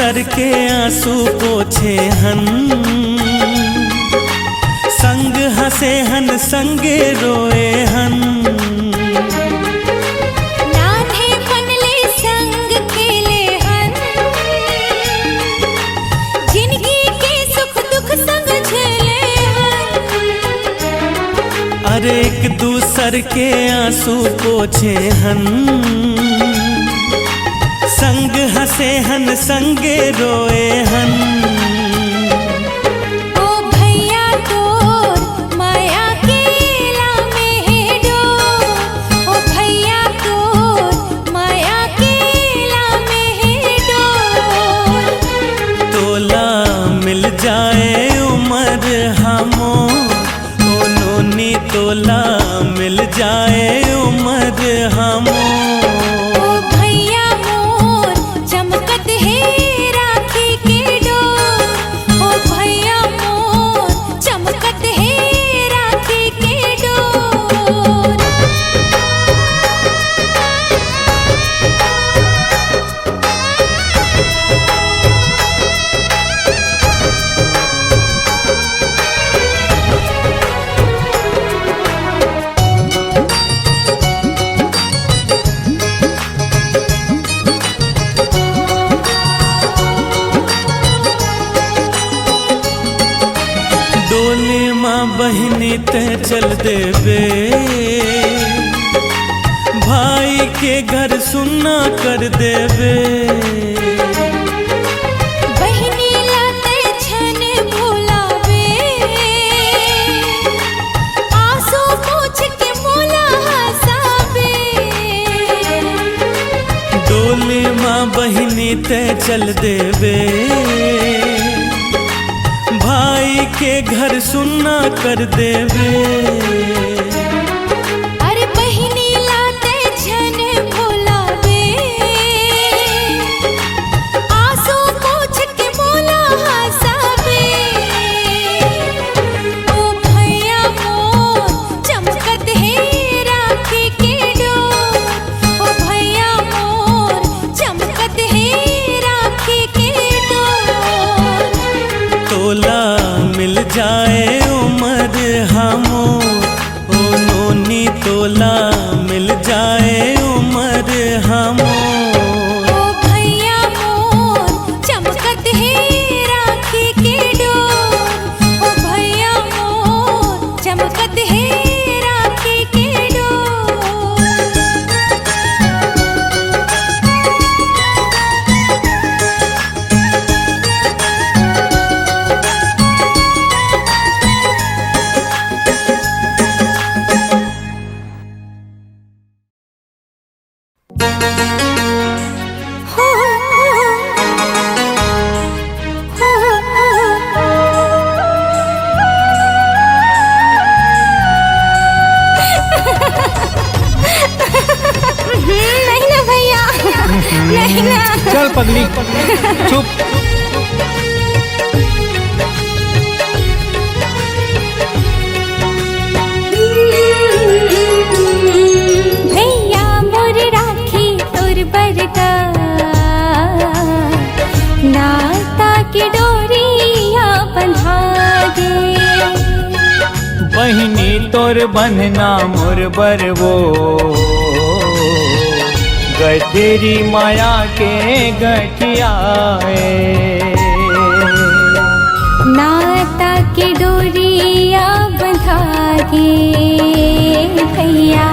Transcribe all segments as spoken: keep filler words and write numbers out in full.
करके आंसू पोछे हन, संग हंसे हन, संगे रोए हन। नान्हेपन ले संग खेले हन, जिनगी के सुख दुख संग झेले हन। अरे एक दूसर के आंसू पोछे हन, संग हंसे हन, संगे रोए हन। ओ भैया तोर माया के ला में हे डोर, ओ भैया तोर माया के ला में हे डोर। तोला मिल जाए उमर हमो, ओ नोनी तोला मिल जाए उमर हमो। ओ भैया मोर चमकत हे राखी के डोर, ओ भैया मोर चमकत हे राखी के डोर। डोली माँ बहिनी ते चल देबे, भाई के घर सुन्ना कर देबे। बहिनी ला ते छन भुलाबे, आंसू पोछ के मोला हंसाबे। डोली माँ बहिनी ते चल देबे, भाई के घर सुन्ना कर देबे। अरे बहिनी ला ते झन भुलाबे, आंसू पोछ के मोला हंसाबे। ओ भैया मोर चमकत हे राखी के डोर, ओ भैया मोर चमकत हे राखी के डोर। तोला मिल जाए उमर हमो, ओ नोनी तोला मिल जाए उमर हमो। ओ भैया मोर चमकत हे राखी के डोर, ओ भैया मोर चमकत हे राखी के डोर। नहीं ना भैया, नहीं ना। चल पगली, चुप। भैया मोर राखी तोर बर गा, नाता के डोरिया बंधा गे। बहिनी तोर बंधना मोर बर वो, गठरी माया के गठिया ए। नाता के डोरिया बंधा गे भैया,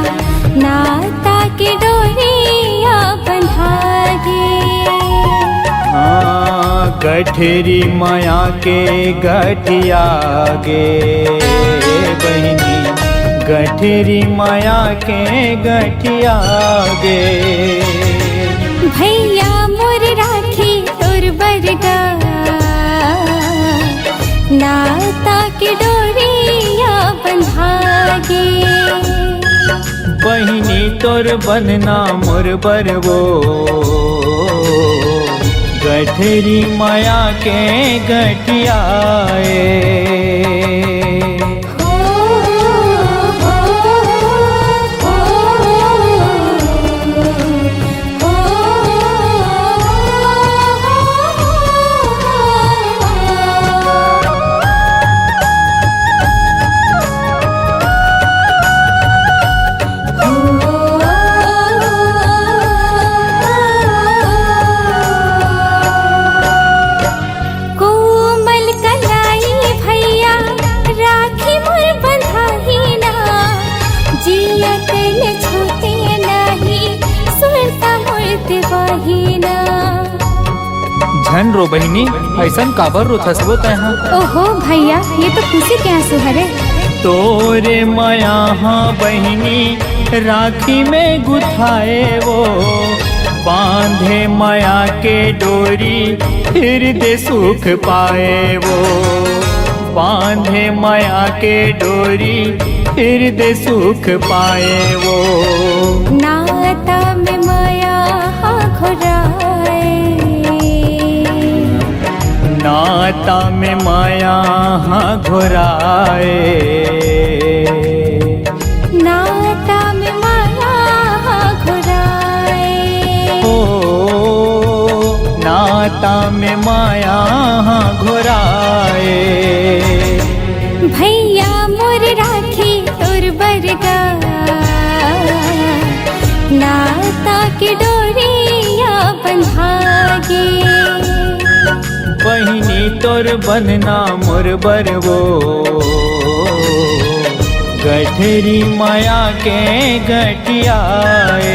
नाता के डोरिया बंधा गे। हाँ, गठरी माया के गठिया गे बहिनी, गठरी माया के गठिया गे। भैया मोर राखी तोर बर गा, नाता के डोरिया बंधा गे। बहिनी तोर बंधना मोर बर वो, गठरी माया के गठिया ए। झन रो बहिनी, अइसन काबर रोथस वो तैं हा? ओहो भैया, ये तो खुशी के आंसू हरे। तोरे मया हा बहिनी राखी में गुथाए वो, बांधे मया के डोरी फिर दे सुख पाए वो, बांधे मया के डोरी फिर दे सुख पाए वो। नाता में मया हा घोराए, नाता में मया हा घोराए, नाता में मया हा घोराए। ओ, नाता में मया हा घोराए। भैया मोर राखी तोर बरगा, नाता के डोरिया बंधागे। बहिनी तोर बंधना मोर बरवो, गठरी मया के गठिया ए।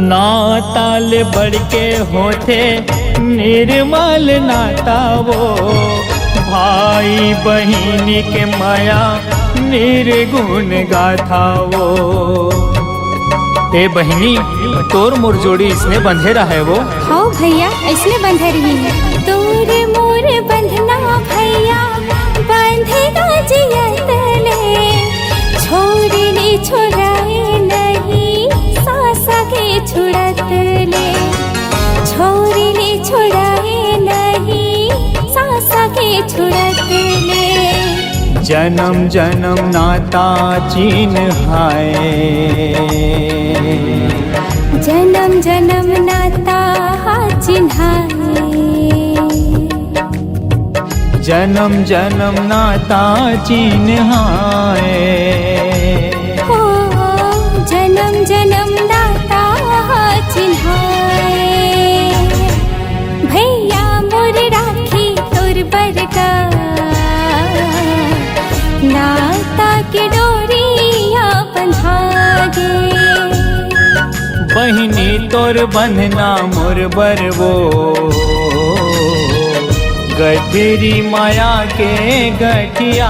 नाता ले बढ़ के होथे निर्मल नाता वो, भाई बहिनी के मया निर्गुण गाथा वो। ए बहिनी, तोर मोर जोड़ी इसने बंधे रहय वो। हव भैया, अइसने बंधे रही। तोर मोर बंधना भैया, बंधेगा जियत ले। छोरी ले छोड़ाए नहीं, सासा के छुड़त ले। छोरी ले छोड़ाए नहीं, सासा के छुड़त ले। जनम जनम नाता चिन्हाए। जनम जनम नाता चिन्हाए। जनम जनम नाता चिन्हाए। हो, जनम जनम नाता चिन्हाए। भैया मोर राखी तोर बरगा, नाता के डोरिया बंधागे। बहिनी तोर बंधना मोर बरवो, गठरी मया के गठिया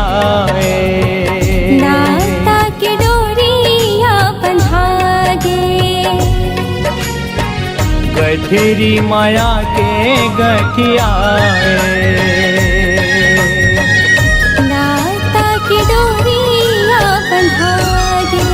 ए। नाता के डोरिया बंधागे। गठरी मया के गठिया ए। नाता के डोरिया बंधागे।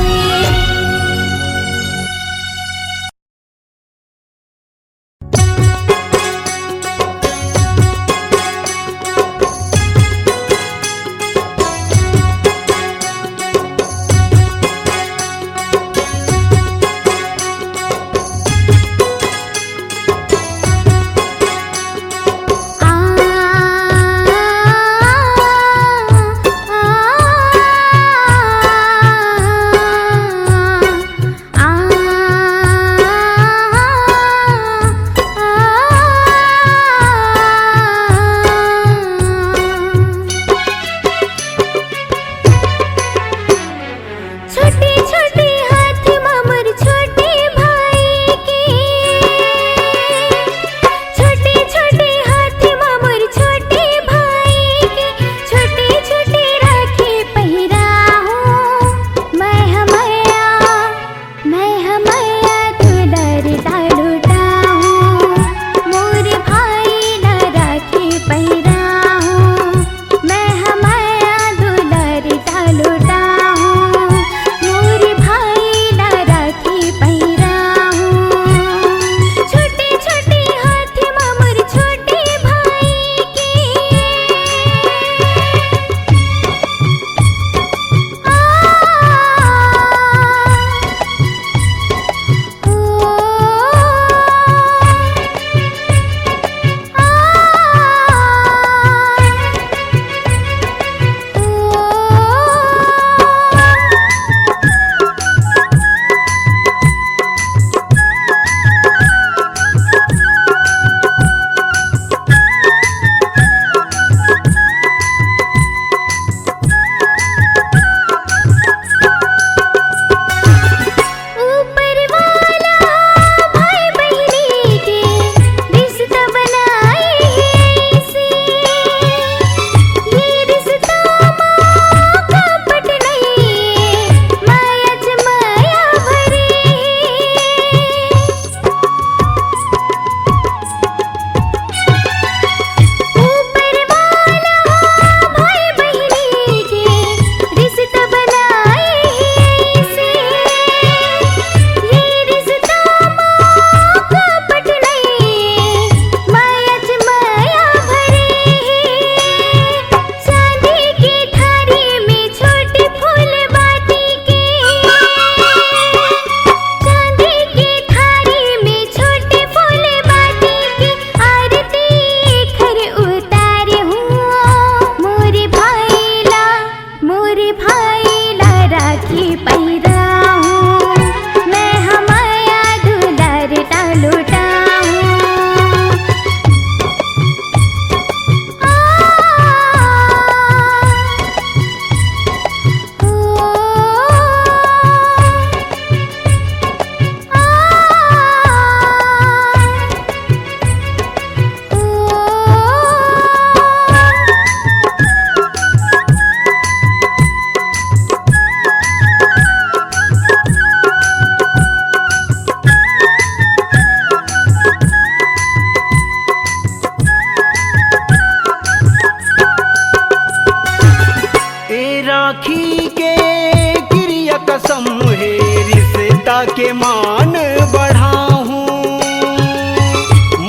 मान बढ़ाहूँ।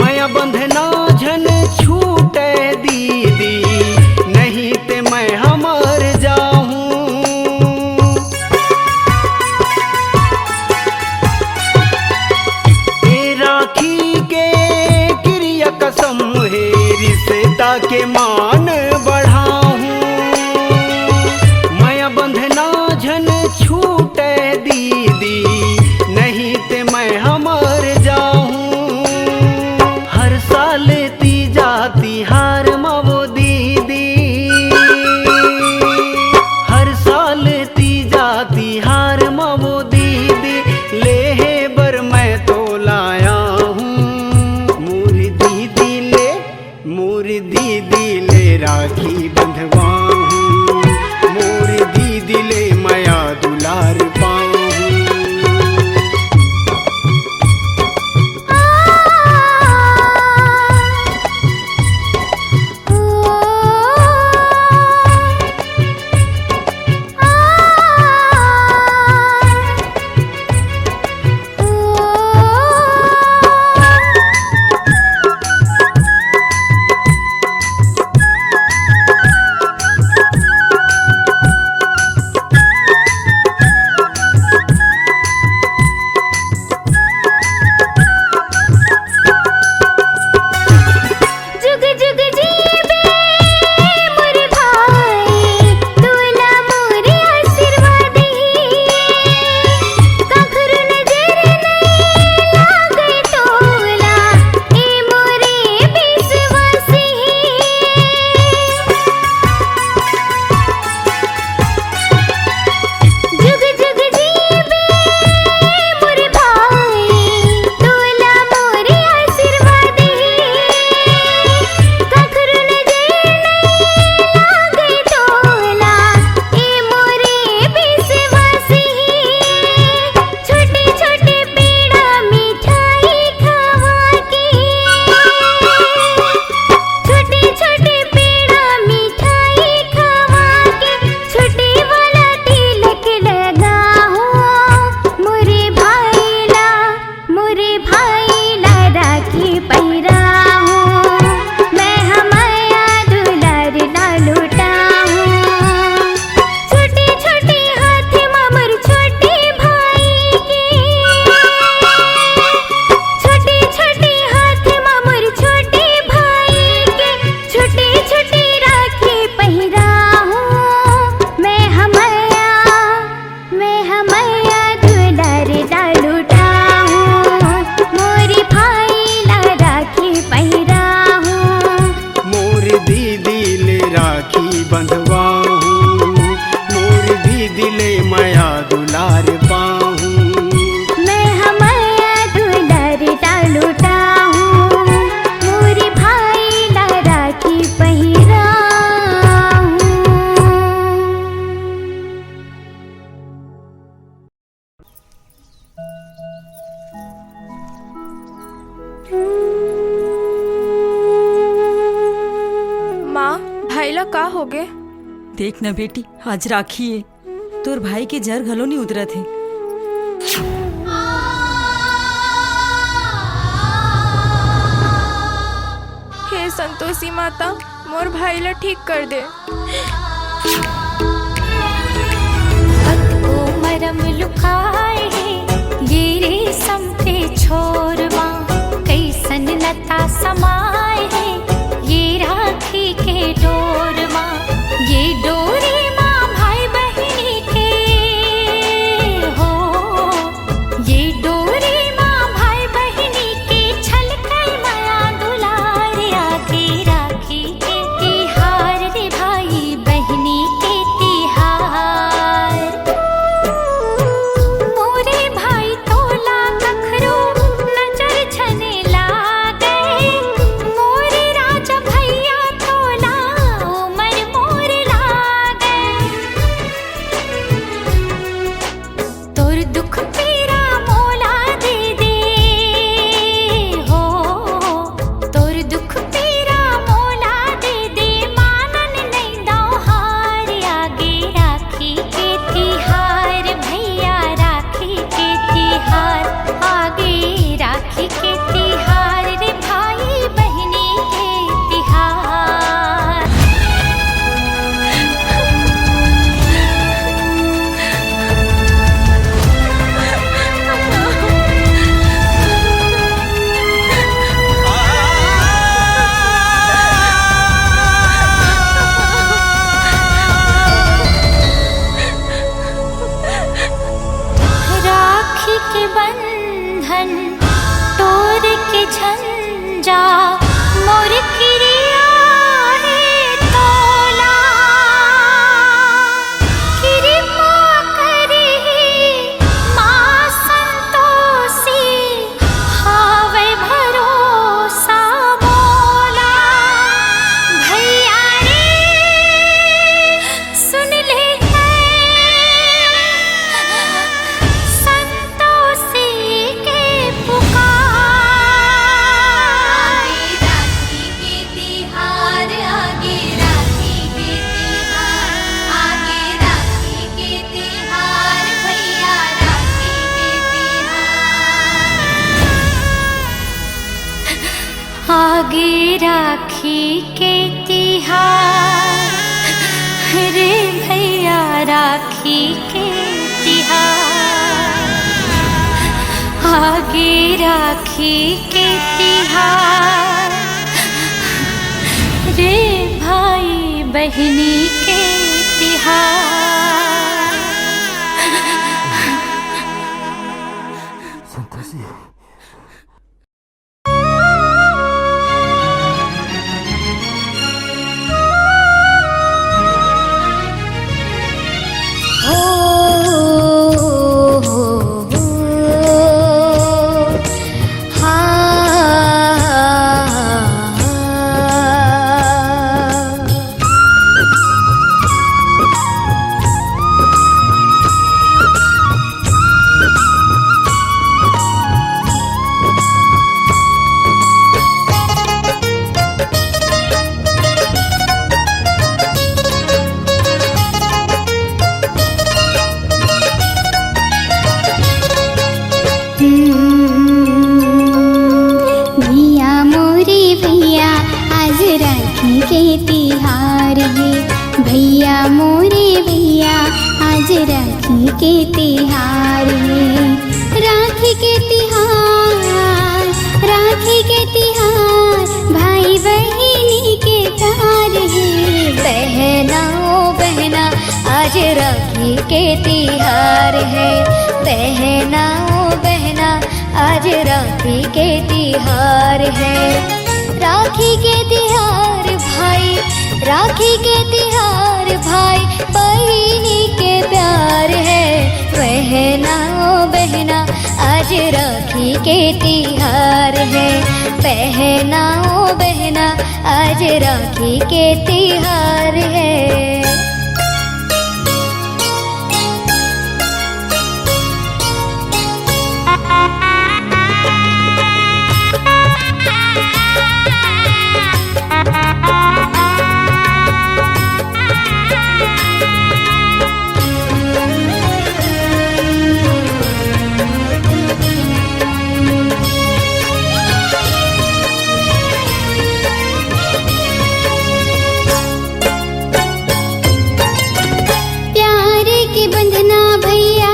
मया बंधना झन छूटे दीदी, नहीं ते मैं हमर जाहूँ। ए राखी के किरिया कसम हे, रिश्ता के मान बढ़ाहूँ। मया बंधना झन छूटे दीदी, नहीं ते मैं हमर जाहूँ। हर साल तीजा तिहार म वो दीदी, हर साल तीजा तिहार म वो दीदी, लेहे बर मैं तोला आहूँ। मोर दीदी ले, मोर दीदी ले राखी बंधवाहूँ, मोर दीदी ले मया दुलार पाहूँ। जुग जुग जीबे मोर भाई, तोला मोर आशीर्वाद ही। कखरो नजर नइ लागे तोला, ए मोरे विश्वास ही। जुग जुग जीबे मोर भाई, तोला मोर आशीर्वाद हे। कखरो नजर नइ लागे तोला, ए मोरे विश्वास हे। छोटे छोटे पेड़ा मिठाई खवा के, छोटे छोटे पेड़ा मिठाई खवा के, छोटे वाला तिलक लगाहूँ। मोरे भाई ला, मोरे भाई ला राखी पहिराहूँ। मैं हमया दुलार ला लुटाहूँ। छोटे छोटे हाथ मा मोर छोटे भाई के, छोटे छोटे हाथ मा मोर छोटे भाई के, छोटे छोटे राखी पहिराहूँ। मैं हमया, मैं हमया दुलार ला लुटाहूँ। मोर भाई ला राखी पहिराहूँ। मोर दीदी ले राखी बंधवाहूँ, मोर दीदी ले मया दुलार पाहूँ। मैं हमया दुलार ला लुटाहूँ, मोर भाई ला राखी पहिराहूँ। माँ, भाई ला का होगे? देख न बेटी, आज राखी ए, तोर भाई के जर घलो नइ उतरत हे। हे संतोषी माता, मोर भाई ला ठीक कर दे। अतको मरम लुकाए हे, ये रेशम के छोर मा, कइसन नता समाए हे, ये राखी के डोर मा, ये डोरी मा भाई बहिनी के हो, ये डोरी मा भाई बहिनी के छलकल मया दुलार आके राखी के तिहार रे भाई बहिनी के तिहार। मोर जा मोर किरिया हे तोला, किरिपा करिही माँ संतोषी, हावय भरोसा मोला। भैया रे, सुन ले तैं संतोषी के पुकार। आगे राखी के तिहार, आगे राखी के तिहार, आगे राखी के तिहार, भैया राखी के तिहार। आगे राखी के तिहार, रे भैया राखी के तिहार, आगे राखी के तिहार, रे भाई बहिनी के तिहार। संतोषी। भैया मोरे भैया, आज राखी के तिहार हे। भैया मोरे भैया, आज राखी के तिहार हे। राखी के तिहार, राखी के तिहार, भाई बहिनी के प्यार हे। बहना ओ बहना, आज राखी के तिहार हे। बहना ओ बहना, आज राखी के तिहार हे। राखी के तिहार भाई, राखी के तिहार भाई, बहिनी के प्यार हे। बहना ओ बहना, आज राखी के तिहार हे। बहना ओ बहना, आज राखी के तिहार हे। प्यार के बंधना भैया,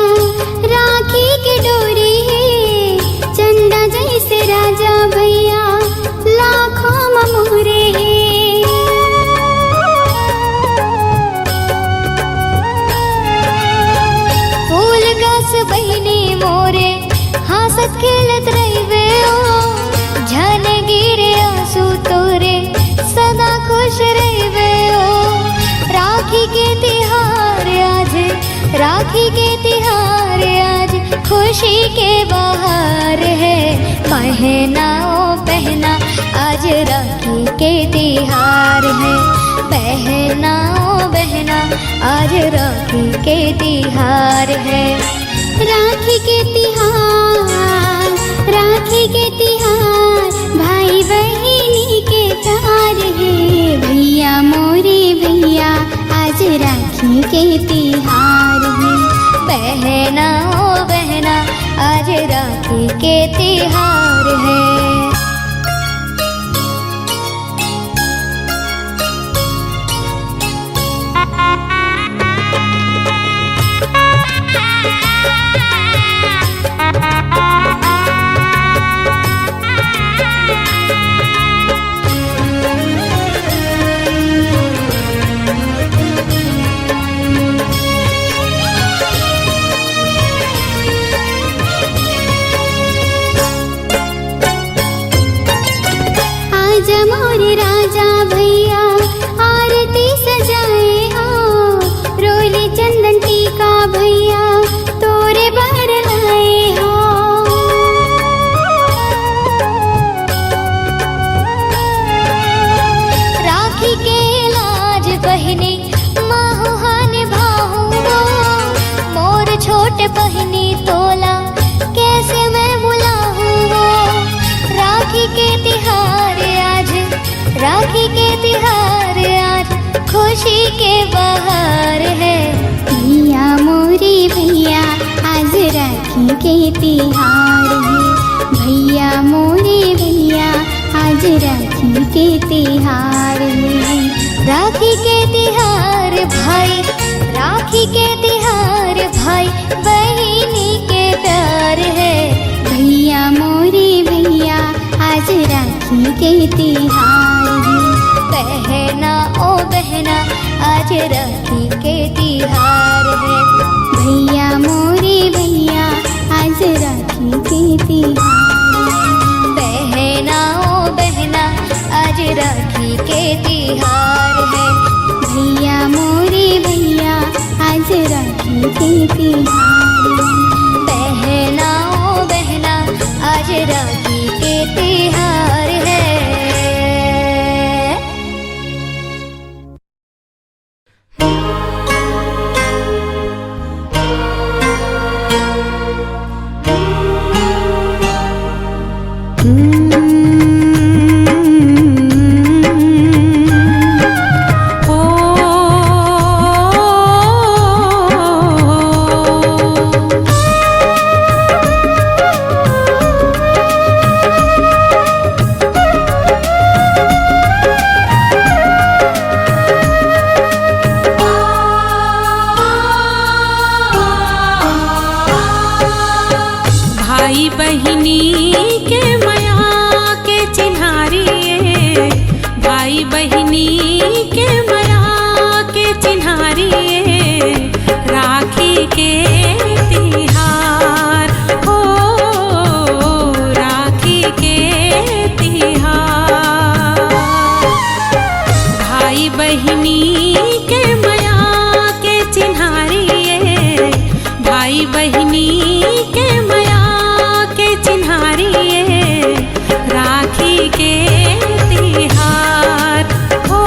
राखी के डोरी हे। चंदा जैसे राजा भैया, लाखों म मोरे हे। फूल गास बहिनी मोरे, हाँसत खेलत रहिबे ओ, झन गिरे आंसू तोरे, सदा खुश रहिबे ओ। राखी के तिहार आज, राखी के तिहार आज, खुशी के बहार हे। बहना ओ बहना, आज राखी के तिहार हे। बहना ओ बहना, आज राखी के तिहार हे। राखी के तिहार, राखी के तिहार, भाई बहिनी के प्यार हे। भैया मोरे भैया, आज राखी के तिहार हे। बहना ओ बहना, आज राखी के तिहार हे। मोरे राजा भैया आरती सजाए हो, रोली चंदन टीका भैया तोरे बर लाए हो। राखी के लाज बहिनी माहुहान भाहू वो, मोर छोट बहिनी तोला कैसे मैं भुलाहूँ वो। राखी के तिहार आज, राखी के तिहार आज, खुशी के बहार है। भैया मोरे भैया आज राखी के तिहार है। भैया मोरे भैया आज राखी के तिहार है। राखी के तिहार भाई, राखी के तिहार भाई, बहिनी के प्यार है। भैया मोरे भैया आज राखी के तिहार है। बहना ओ बहना आज राखी के तिहार है। भैया मोरे भैया आज राखी के तिहार है। बहना ओ बहना आज राखी के तिहार है। भैया मोरे भैया आज राखी के तिहार है। बहना ओ बहना आज राखी के तिहार है। भाई बहिनी के मया के चिन्हारी ए, भाई बहिनी के मया के चिन्हारी ए, राखी के तिहार हो, राखी के तिहार। भाई बहिनी के मया के चिन्हारी ए, भाई बहिनी के मया के चिन्हारी ए, राखी के तिहार हो,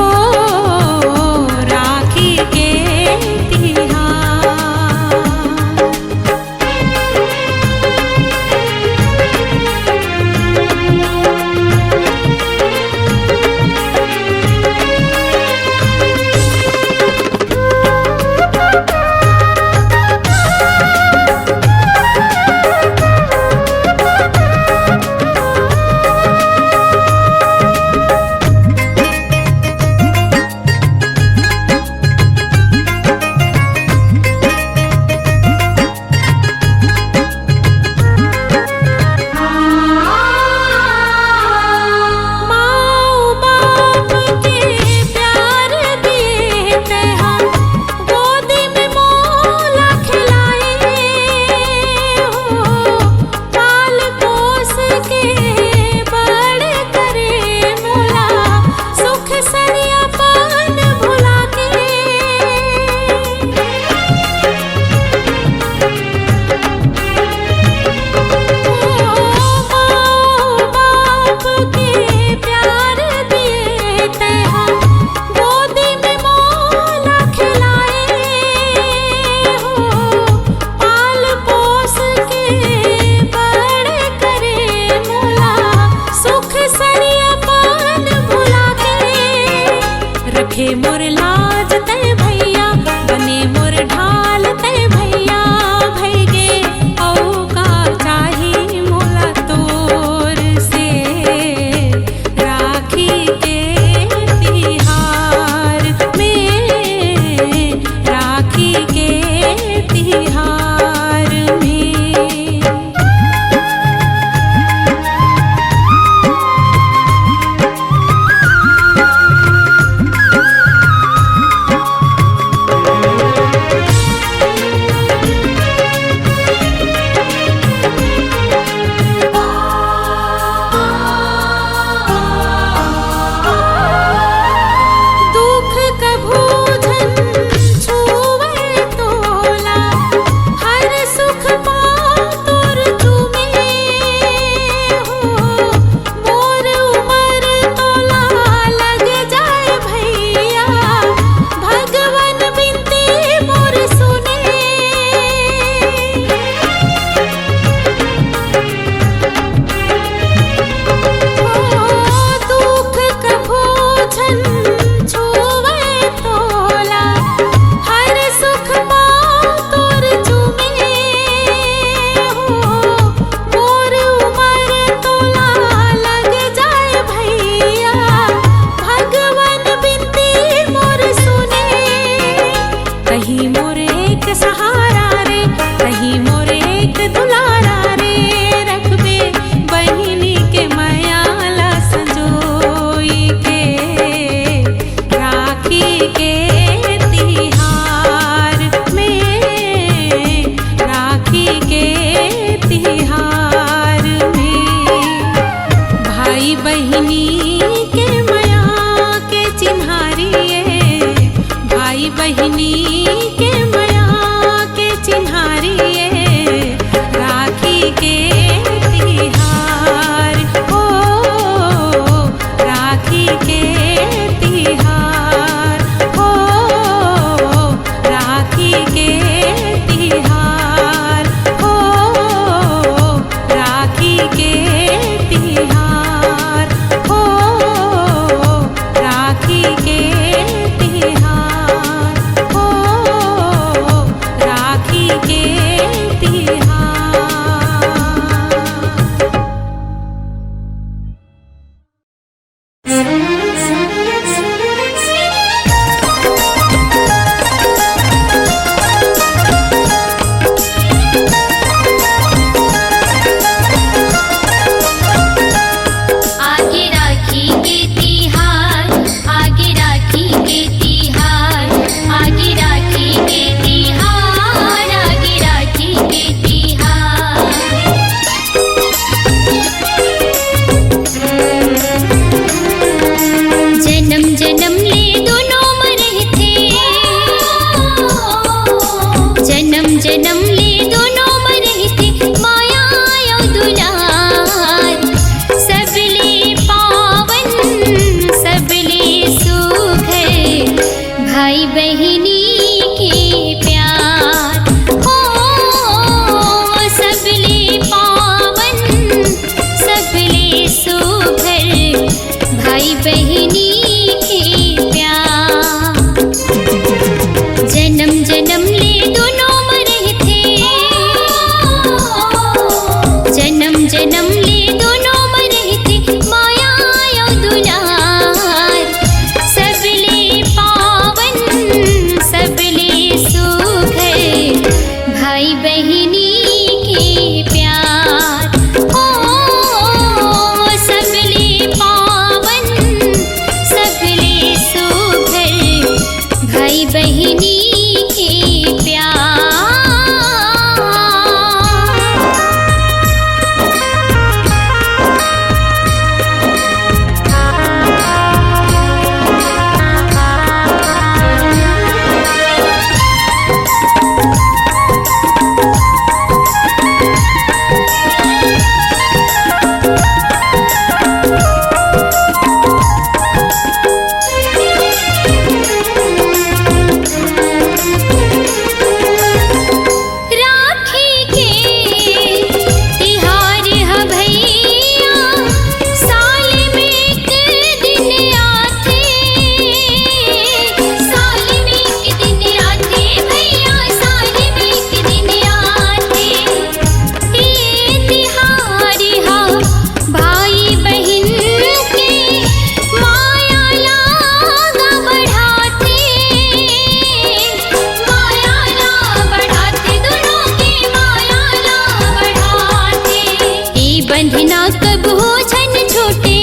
ना कब हो झन छूटे,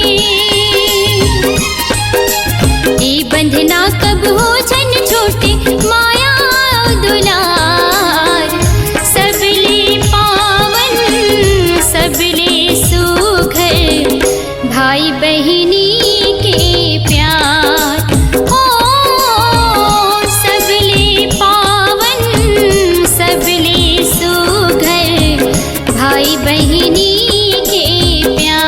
ए बंधना कब हो झन छूटे, माया दुलार। सबले पावन, सबले सुघर, भाई बहिनी के प्यार। ओ, सबले पावन, सबले सुघर, भाई बहिनी के प्यार।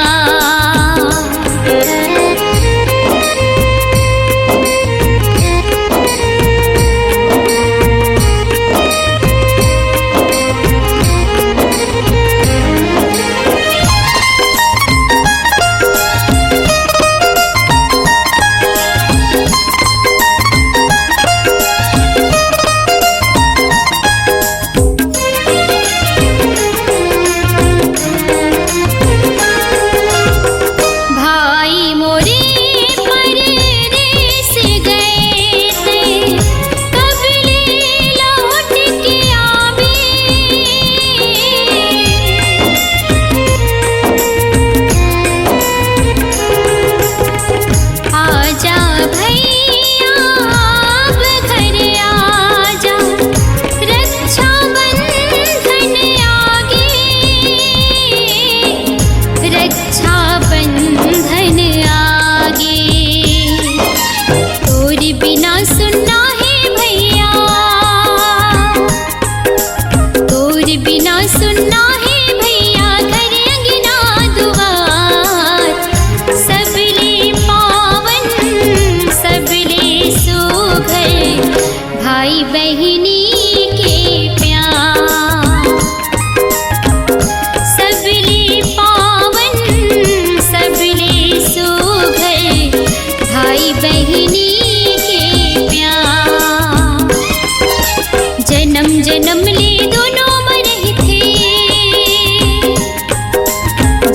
भाई मोरे परदेस गए थे, कब ले लौट के आवे। आजा भैया, अब घर आजा, रक्षाबंधन आगे, रक्षाबंधन आगे। तोर बिना सुन्ना हे भैया, तोर बिना सुन्ना हे भैया, घर अंगना दुआर। सबले पावन, सबले सुघर, भाई बहिनी के प्यार। सबले पावन, सबले सुघर, भाई बहिनी के प्यार। जनम जनम ले दोनों म रहिथे,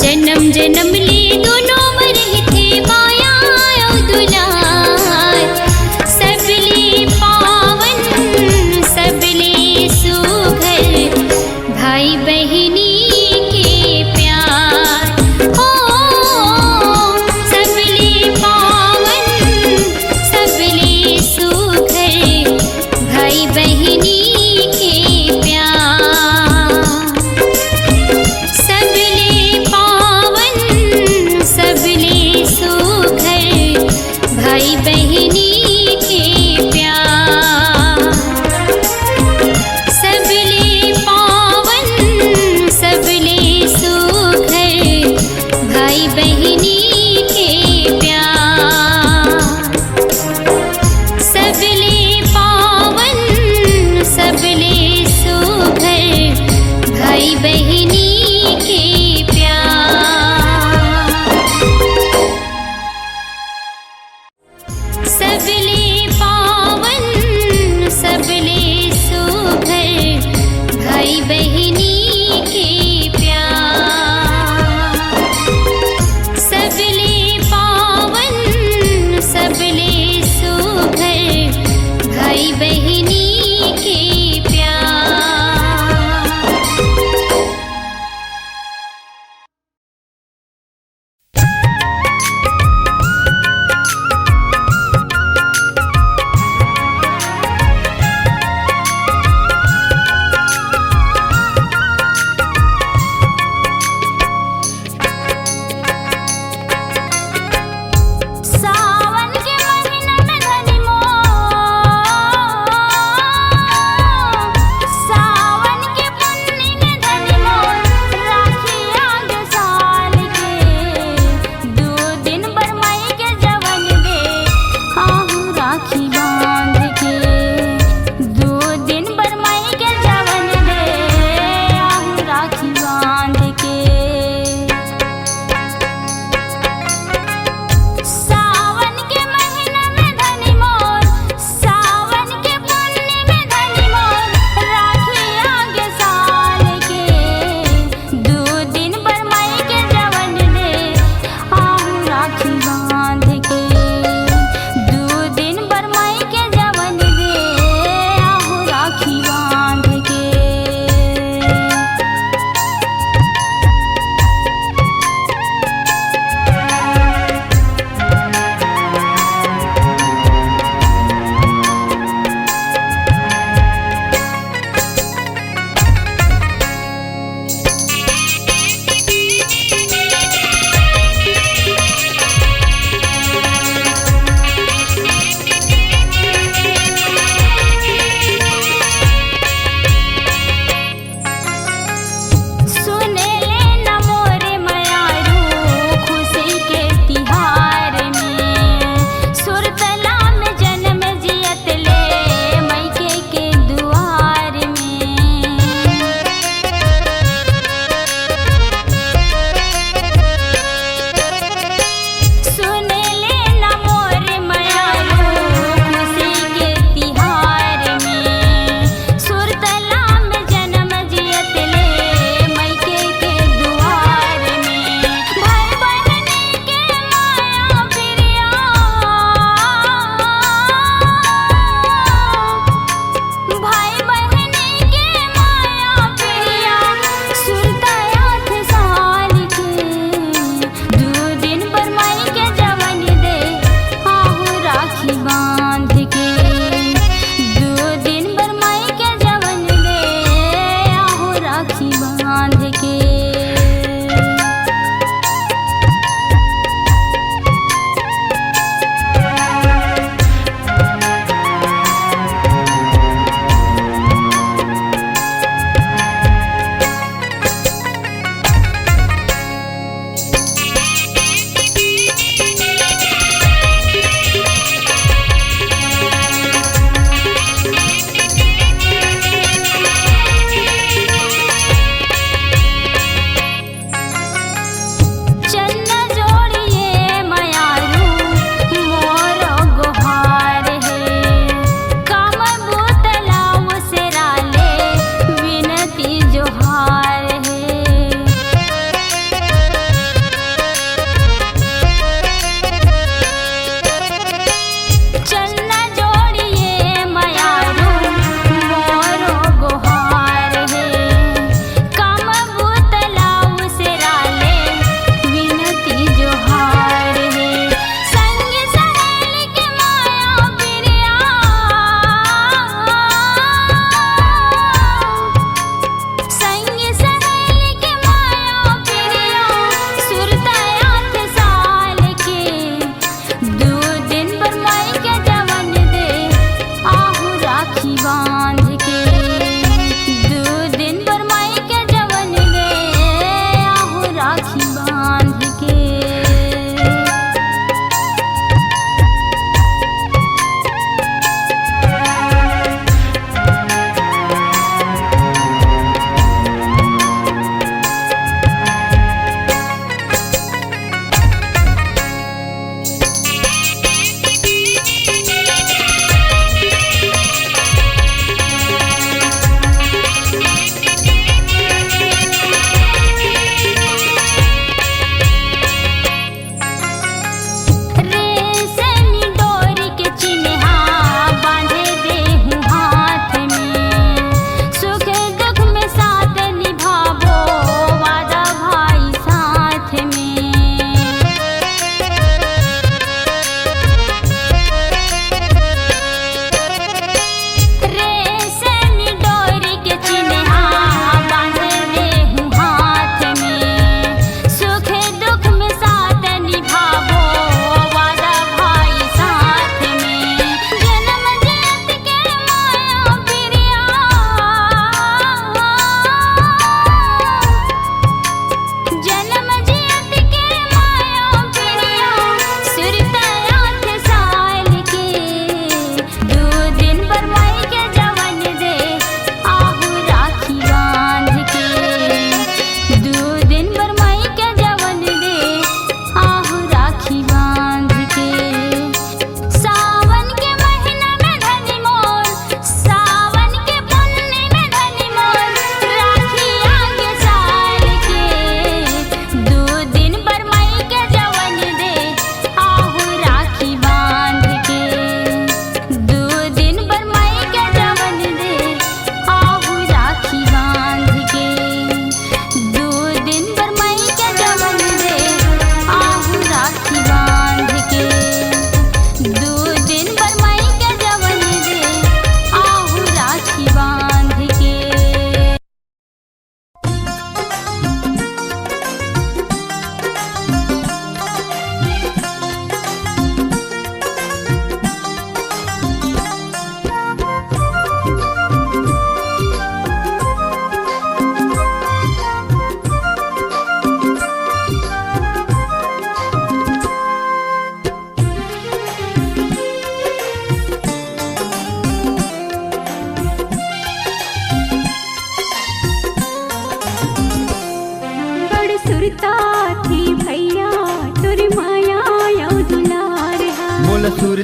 जनम जनम ले दोनों म रहिथे, माया अउ दुलार। सबले पावन, सबले सुघर, भाई बहिनी के प्यार। ओ, सबले पावन, सबले सुघर, भाई बहिनी के प्यार। सबले पावन,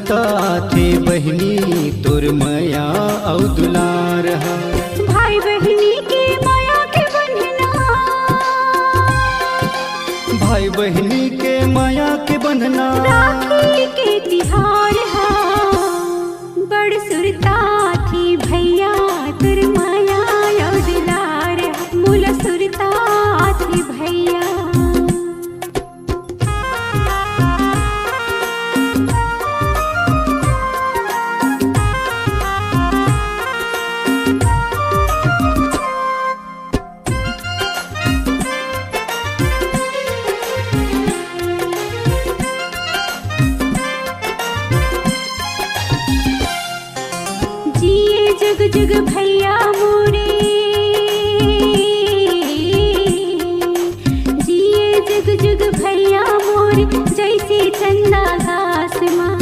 ताथे बहिनी तोर मया अउ दुलार हा। भाई बहिनी के मया के बंधना, भाई बहिनी के मया के बंधना, राखी के तिहार हा। बड़ सुरता आथे भैया तोर मया अउ दुलार हा। मोला सुरता आथे भैया। जिए जुग जुग भैया मोरे, जिए जुग जुग भैया मोरे, जैसे चंदा आसमां।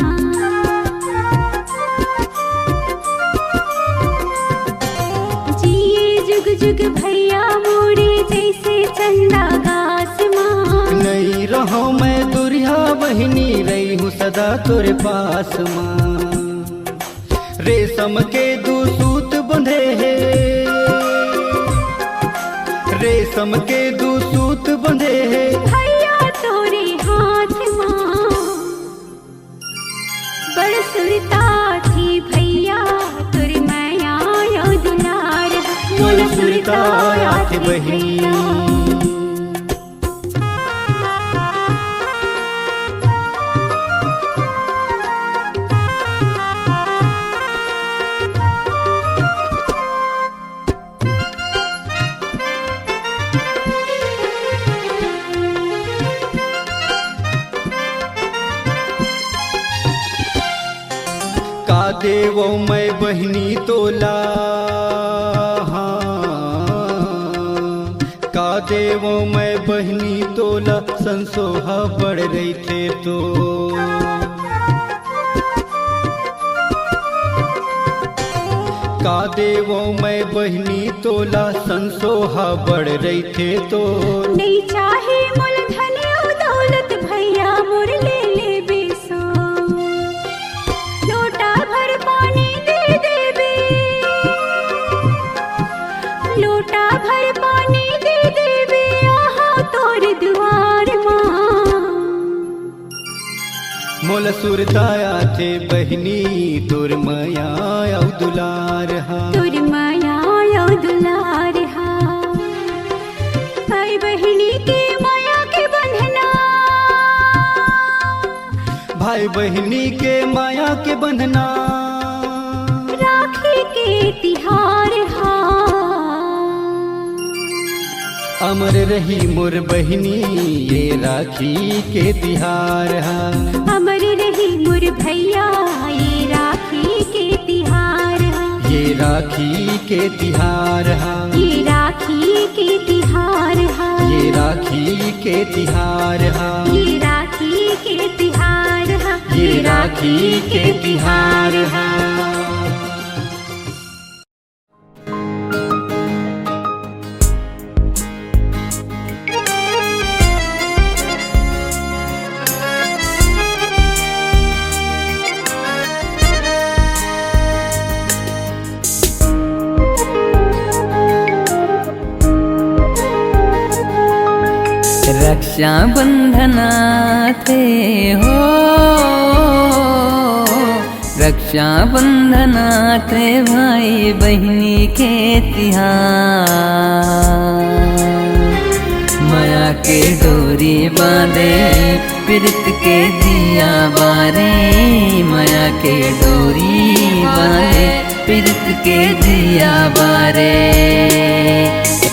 जिए जुग जुग भैया मोरे, जैसे चंदा आसमां। नहीं रहो मैं दुरिहा बहिनी, रही हूँ सदा तोरे पास माँ। रेशम के दू सूत बंधे हे, रेशम के दू सूत बंधे हे भैया तोरे हाथ माँ। बड़ सुरता आथे भैया तोर मया अउ दुलार हा। मोला सुरता आथे बहिनी। का देवो मैं बहिनी तोला, हाँ, का देवो मैं बहिनी तोला, संसोहा बड़ रहिथे तो। का देवो मैं बहिनी तोला, संसोहा बड़ रहिथे तो। नहीं चाहे मोला धन अउ दौलत, भैया मोर ले लेबे सो। लोटा भर पानी दे देबे, लोटा भर पानी दे देबे, आहा तोर दुआर माँ। मोला सुरता आथे बहिनी तोर मया अउ दुलार हा। तोर मया अउ दुलार हा। भाई बहिनी के मया के बंधना, भाई बहिनी के मया के बंधना, राखी के तिहार हा। अमर रही मोर बहिनी ये राखी के तिहार हा। अमर रही मोर भैया ये राखी के तिहार हा। ये राखी के तिहार हा। ये राखी के तिहार हा। ये राखी के तिहार हा। ये राखी के तिहार हा। ये राखी के तिहार हा। रक्षाबंधन आथे हो, रक्षाबंधन आथे भाई बहिनी के तिहार। मया के डोरी बांधे, पीरित के दिया बारे, मया के डोरी बांधे, पीरित के दिया बारे।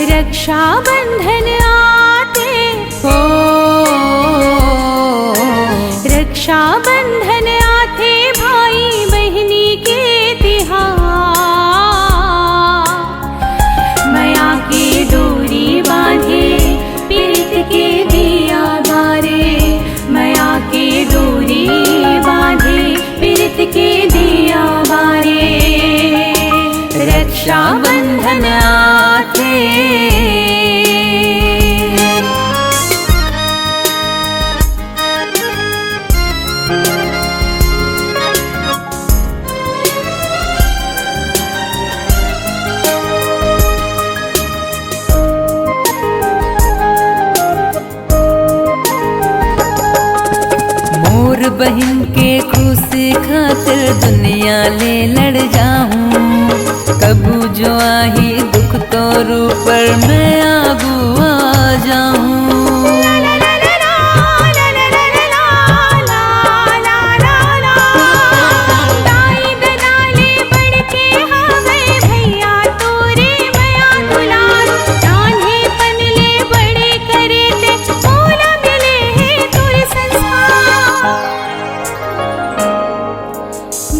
रक्षाबंधन आथे हो, रक्षाबंधन आथे भाई बहिनी के तिहार। मया के डोरी बांधे, पीरित के दिया बारे। मया के डोरी बांधे, पीरित के दिया बारे। रक्षाबंधन आथे। बहिन के खुशी खातिर दुनिया ले लड़ जाहूँ। कभू जो आही दुख तोर ऊपर, मैं आगू आ जाहूँ।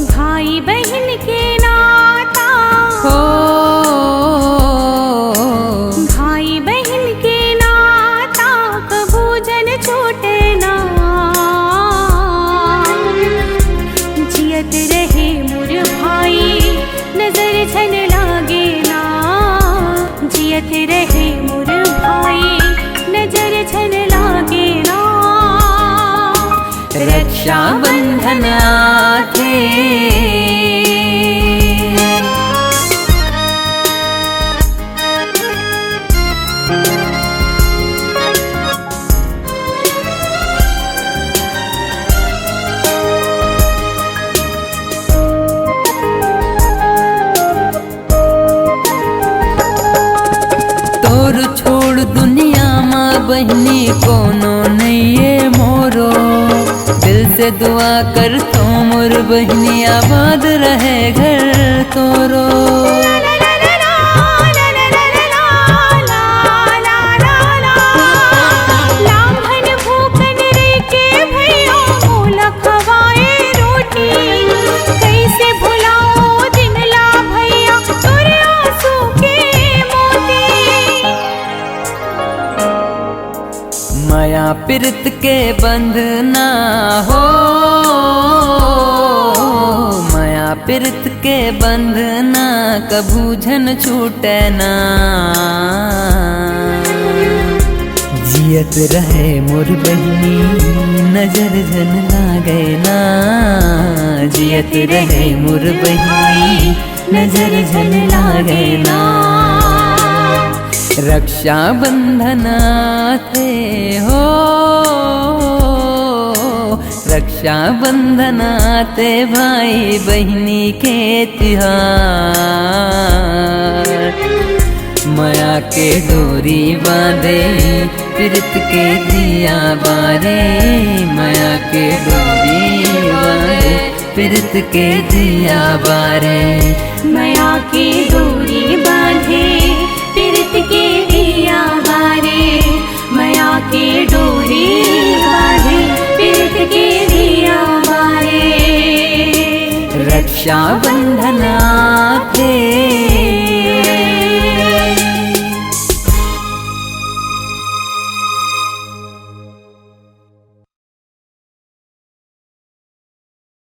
भाई बहिन के नाता, हो। भाई बहिन के नाता कभू झन छूटे ना। जियत रहे मोर भाई, नजर झन लागे ना। जियत रहे मोर भाई, नजर झन लागे ना। रक्षाबंधन आथे। तोर छोड़ दुनिया मा बहिनी कोनो नइये मोरो। दिल से दुआ करथों मोर बहिनी, आबाद रहे घर तोरो। लांघन भूखन रहिके भैया मोला खवाए रोटी। कइसे भुलाओ दिन ला भैया तोर आंसू के मोती। मया पिरत के बंधना हो, मया पिरत के बंधना कभू झन छूटे ना। जियत रहे मोर बहिनी, नजर झन लागे ना। जियत रहे मोर बहिनी, नजर झन लागे ना। रक्षाबंधन आथे हो, रक्षाबंधन आथे भाई बहिनी के तिहार। मया के डोरी बांधे, पिरत के दिया बारे। मया के डोरी बांधे, पिरत के दिया बारे। मया के डोरी बांधे, पिरत के दिया बारे। मया के डोरी बांधे, पिरत के दिया बारे। रक्षाबंधन